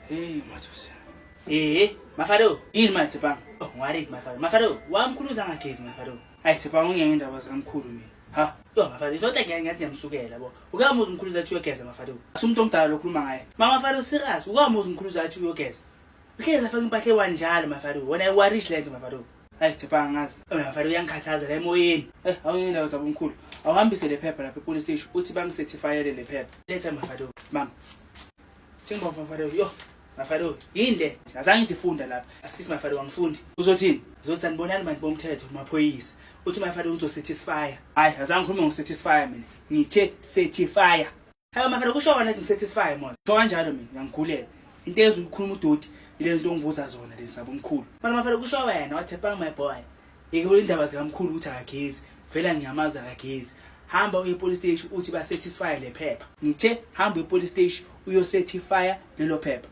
Hey madoda. Eh, Mafaro, yini manje Tshepang? Oh, worried Mafaro. Mafaro, wamkhulu uzangagezi Mafaro. Hayi Tshepang ungeke indaba zikamkhulu mina. Ha, yo Mafaro, isonto ngeke ngathi ngiyamsukela bo. Ukamuza umkhulu zathi uyogeza Mafaro. Asumuntu omdala lokhuluma ngaye. Mama Mafaro serious, ukamuza umkhulu zathi uyogeza. Uhlezi afaka impahla ewanjalo Mafaro. Wena iwarish lento Mafaro. Hayi Tshepang ngazi. Oh Mafaro uyangikhathaza la emoyeni. Eh, awungeke indaba zabo mkhulu. Awuhambise le phepha lapha e-police station uthi bangicertifyele le phepha. Letha Mafaro. Mama. Njengoba Mafaro, yo Mafaro, yini le? Azange ngithi funda lapha. Asisi Mafaro wangifundi. Uzothini? Uzothi sanibonani manje bomthetho maphoyisa. Uthi Mafaro uzosatisfy. Hayi, azange ngikhulume ngokusatisfy mina. Ngithe certify. Hayi Mafaro kusho wena ukuthi ngisatisfy mos. Kusho kanjalo mina, ngiyangigulela. Into eyenza ukukhuluma udoti ile nto ongibuza zona lezi zabomkhulu. Manje Mafaro kusho wena wathi bang my boy. Yeke indaba zikamkhulu ukuthi akagezi. Vela ngiyamazi akagezi. Hamba uye police station uthi ba satisfy le phepha. Ngithe hamba uye police station uyo certify lelo phepha.